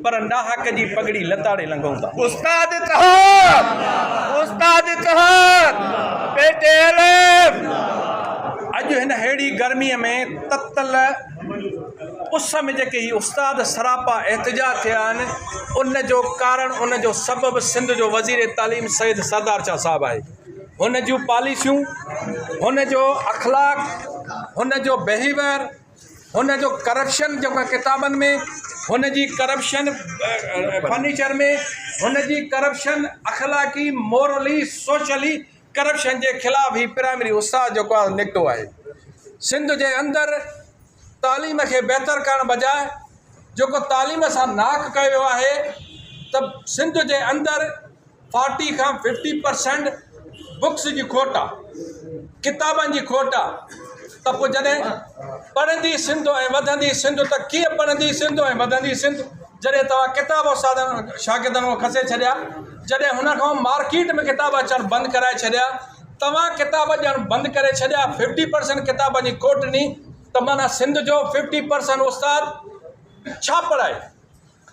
پر ناحق جي پڳڙي لتاڙي لنگهون ٿا. استاد اتحاد استاد اتحاد پي ٽي ايل ايف. اڄ هن ههڙي گرميء ۾ تتل اس ۾ جيڪي هي استاد سراپا احتجاج ٿيا آهن ان جو ڪارڻ ان جو سبب سنڌ جو وزير تعليم سيد سردار شاهه صاحب آهي. هن جون پاليسيون، هن جو اخلاق، هن جو بهيويئر، هن جو ڪرپشن جيڪو آهي ڪتابن ۾، هن جي ڪرپشن فرنيچر ۾، هن جي ڪرپشن اخلاقي، مورلي، سوشلي ڪرپشن جي خلاف هي پرائمري استاد جيڪو آهي نڪتو آهي. سنڌ جي اندر تعليم کي بهتر ڪرڻ بجاء جيڪو تعليم سان ناحق ڪيو ويو آهي ته سنڌ جي اندر فارٽي کان ففٽي پرسينٽ بڪس جي کوٽ آ ڪتابن جي کوٽ آ ته پوء جڏهن پڙهندي سنڌ ۽ وڌندي سنڌ ته ڪيئن پڙهندي سنڌ ۽ وڌندي سنڌ جڏهن توهان ڪتاب استادن شاگردن کان کسي ڇڏيا جڏهن هن کان مارڪيٽ ۾ ڪتاب اچڻ بند ڪرائي ڇڏيا توهان ڪتاب ڏيڻ بند ڪري ڇڏيا ففٽي پرسينٽ ڪتابن جي کوٽ ڏني ته معنيٰ سنڌ جو ففٽي پرسينٽ استاد ڇا پڙهائي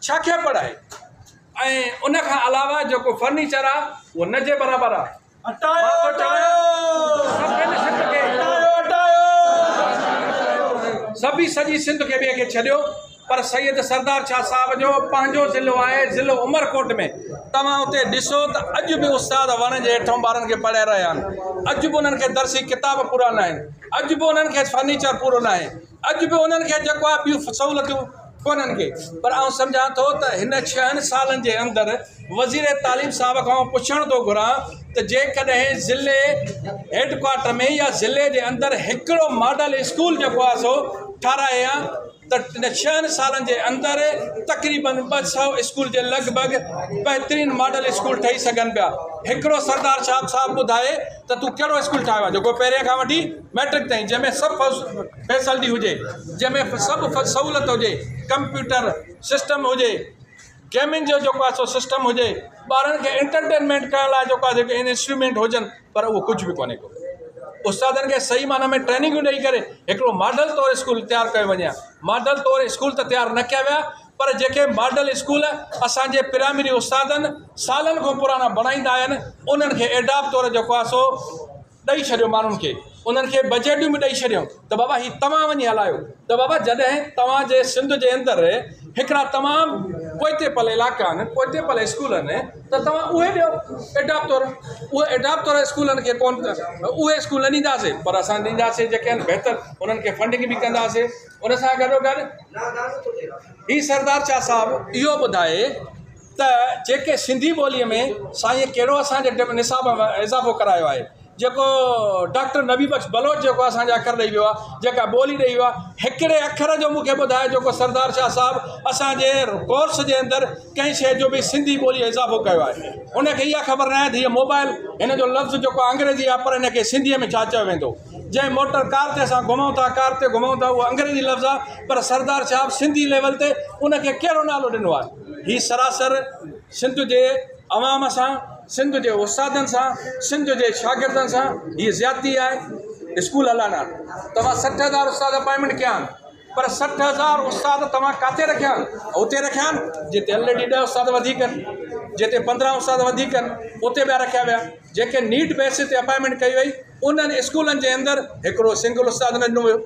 ڇا کي پڙهائي ۽ ان کان علاوه جيڪو فرنيچر آ اهو نه جي برابر آ. مان ٿو چوان سڀن سنڌ کي سڀي سڄي سنڌ کي ٻئي کي ڇڏيو پر سيد سردار شاهه صاحب جو پنهنجو ضلعو آهي ضلعو عمرڪوٽ ۾ توهان اتي ڏسو ته اڄ به استاد وڻ جي هيٺون ٻارن کي پڙهائي رهيا آهن اڄ به انهن کي درسي ڪتاب پورا ناهن اڄ به انهن کي فرنيچر پورو ناهي اڄ به انهن کي جيڪو آهي ٻيون سهولتيون ڪونهن ڪي پر آئون سمجهان ٿو ته هن ڇهن سالن جي اندر وزير تعليم صاحب کان آئون پڇڻ ٿو گهران ته جيڪڏهن ضلعي هيڊ ڪوارٽر ۾ يا ضلعي جي اندر هڪڙو ماڊل اسڪول جيڪو آهي سو ٺاراهي ها ته هن ڇهن سالن جي اندر تقريبن 200 اسڪول جي لڳ ڀڳ بهترين ماڊل اسڪول ٺهي سگهن پيا هڪڙو سردار شاهه صاحب ٻڌائي ته تون ڪهڙو اسڪول ٺاهيو آهي جيڪو پهرين کان وٺي مئٽرڪ تائين جنهن ۾ سڀ فيسلٽي هجي جنهن ۾ سڀ سهولت هجي ڪمپيوٽر سسٽم هجي گيمنگ جو جيڪو آهي سو سسٽم هجي ٻارن کي انٽرٽينمينٽ ڪرڻ لاء جيڪو آهي جيڪي انسٽرومينٽ هجن پر اهو ڪجهه به ڪونهي ڪو استادن کي صحيح معنيٰ ۾ ٽريننگون ڏئي ڪري هڪڙو ماڊل طور اسڪول تيار ڪيو وڃي ها ماڊل طور اسڪول ته تيار نه ڪيا ويا پر جيڪي ماڊل اسڪول اسان جي پرائمري استادن سالن کان پراڻا بڻائيندا آيا آهن انهن کي ايڊاپ طور جيڪو آهي سو ڏئي ڇڏيو ماڻهن کي انهن کي بجيٽون به ڏئي ڇڏيو ته بابا هي توهان وڃي هلايو ته بابا جڏهن توهان جي سنڌ جي اندر هڪڙا تمام پوئتي پل علائقا آهن پوئتي پل اسڪول آهن ته توهان اهي ڏيو ايڊاپ طور اهي ايڊاپ طور اسڪولن کي ڪون اهي اسڪول نه ڏينداسي پر اسان ڏينداسي جيڪي آهن بهتر انهن کي فنڊنگ به ڪنداسي ان سان گڏو گڏ هي سردار شاهه صاحب اهو ٻڌائي ته جيڪي سنڌي ٻوليء ۾ سائين ڪهڙو اسان جي نصاب ۾ اضافو ڪرايو آهي جيڪو ڊاڪٽر نبي بخش بلوچ جيڪو اسان جا اکر ڏئي ويو آهي جيڪا ٻولي ڏئي ويو آهي هڪڙي اکر جو مون کي ٻڌايو جيڪو سردار شاهه صاحب اسان جي ڪورس جي اندر ڪنهن شيء جو به سنڌي ٻوليء اضافو ڪيو آهي هن کي اها خبر ناهي ته هيء موبائل هن جو لفظ جيڪو انگريزي آهي پر هن کي سنڌيء ۾ ڇا چيو ويندو جنهن موٽر ڪار تي اسان گهمون ٿا ڪار تي گهمون ٿا اهو انگريزي لفظ آهي پر سردار صاحب سنڌي ليول تي ان کي ڪهڙو نالو ڏنو آهي هي سراسر سنڌ جي عوام سان سنڌ جي استادن سان سنڌ جي شاگردن سان هي زيادتي آهي اسڪول هلائڻا توهان 60,000 استاد اپائنٽمينٽ ڪيا آهن پر 60,000 استاد توهان ڪاٿي رکيا آهن اتي رکيا آهن جتي الريڊي 10 استاد وڌيڪ آهن جتي 15 استاد وڌيڪ آهن اتي ٻيا رکيا ويا جيڪي نيٽ بيسس تي اپائنٽمينٽ ڪئي وئي انهن اسڪولن جي اندر هڪڙو سنگل استاد نه ڏنو ويو.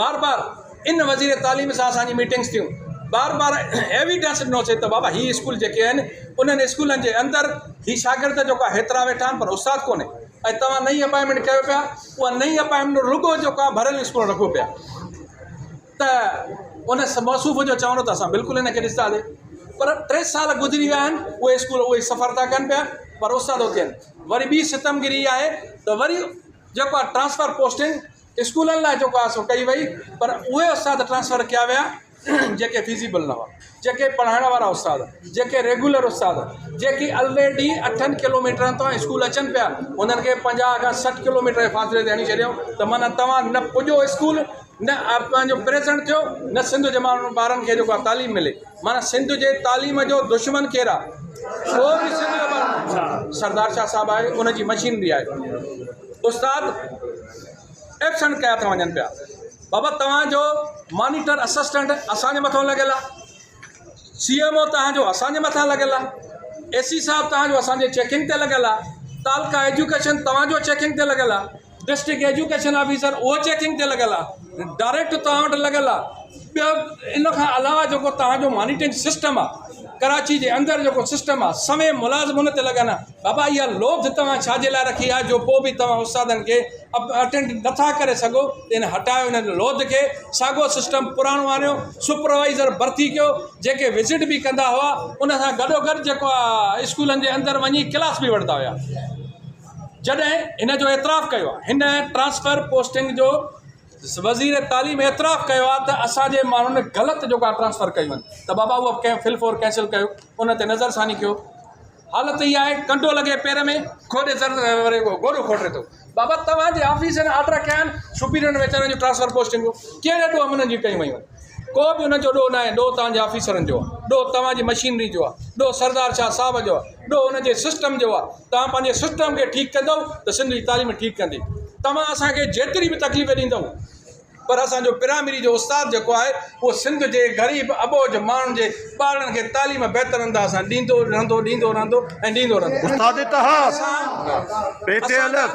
بار بار ان وزير تعليم سان اسان جي ميٽنگس ٿيون بار بار ايويڊنس ڏنوسي ته بابا هي اسڪول جيڪي آهن انهن اسڪولن جي اندر هي شاگرد جيڪو آهي هيترا ويٺا آهن پر استاد ڪونهي ۽ توهان نئين اپائنٽمينٽ ڪيو پيا اها نئين اپائنٽمينٽ رڳو جيڪو آهي ڀريل اسڪول رکو پيا ته ان موصوف جو چوڻ هو ته اسان بلڪل هن کي ڏسنداسي پر 3 سال گذري ويا آهن اهي اسڪول اهي سفر ٿا ڪن پيا پر استاد اتي آهن وري ٻي ستمگيري اها آهي ته وري جيڪو آهي ٽرانسفر پوسٽنگ اسڪولن لاء جيڪو آهي سو ڪئي وئي پر اهي استاد ٽرانسفر ڪيا ويا جيڪي فيزيبل نه هئا جيڪي پڙهائڻ وارا استاد جيڪي ريگولر استاد جيڪي الريڊي اٺن ڪلوميٽرن تان اسڪول اچن پيا انهن کي 50 کان 60 ڪلوميٽر جي فاصلي تي هڻي ڇڏيو ته معنيٰ توهان نه پڄو اسڪول نه پنهنجو پريزنٽ ٿيو نه سنڌ جي ماڻهن ٻارن کي جيڪو آهي تعليم ملي معنيٰ سنڌ جي تعليم جو دشمن ڪير آهي ڪو به سنڌ جو ماڻهو سردار شاهه صاحب آهي ان جي مشينري آهي استاد ايبسنٽ ڪيا ٿا وڃن پيا بابا توهان جو مانيٽر اسسٽنٽ اسان جي مٿو لڳل آهي. سي ايم او توهان جو اسان جي مٿان لڳل آهي، اي سي صاحب توهان جو اسان جي چيڪنگ تي لڳل آهي، تعلقه ايجوڪيشن توهان جو چيڪنگ تي لڳل آهي، ڊسٽرڪٽ ايجوڪيشن آفيسر اهو چيڪنگ تي لڳل آهي، ڊائريڪٽ توهان وٽ لڳل آهي، ٻيو ان کان علاوه جيڪو توهان جو مانيٽرنگ سسٽم آهي ڪراچي جي اندر جيڪو سسٽم آهي سوين ملازم ان تي لڳل آهن، بابا اها لوڌ توهان ڇا جي لاء رکي آهي جو پوء به توهان استادن کي اٽينڊ نٿا ڪري سگهو ته ان هٽايو ان لوڌ کي ساڳو سسٽم پراڻو آڻيو سپروائيزر ڀرتي ڪيو جيڪي وزٽ به ڪندا هئا ان سان گڏو گڏ جيڪو آ اسڪولن جي اندر وڃي ڪلاس به وٺندا هيا جڏهن هن جو اعتراف ڪيو آ هن ٽرانسفر پوسٽنگ جو وزير تعليم اعتراف ڪيو آ ته اسان جي ماڻهن غلط جيڪو آ ٽرانسفر ڪيون آهن ته بابا اهو ڪنهن فل فور ڪينسل ڪيو ان تي نظر ثاني ڪيو حالت اها آهي ڪنڊو لڳي پير ۾ کوڏي سر وري گوڏو کوٽري ٿو. بابا توهان جي آفيسرن آرڊر ڪيا آهن سپيريئرن ويچارن جون ٽرانسفر پوسٽنگون ڪهڙي ڏوهه ۾ انهن جون ڪيون ويون آهن. ڪو به انهن جو ڏوهه ناهي ڏوهه توهان جي آفيسرن جو آهي ڏوهه توهان جي مشينري جو آهي ڏوهه سردار شاهه صاحب جو آهي ڏوهه انهن جي سسٽم جو آهي توهان پنهنجي سسٽم کي ٺيڪ ڪندؤ ته سنڌ جي تعليم ٺيڪ ڪندي توهان اسان کي جيتري به تڪليف ڏيندؤ پر اسان جو پرائمري جو استاد جيڪو آهي اهو سنڌ جي غريب اٻوجهه ماڻهن جي ٻارڙن کي تعليم بهتر انداز سان ڏيندو رهندو ڏيندو رهندو ۽ ڏيندو رهندو. استاد اتحاد پي ٽي الف.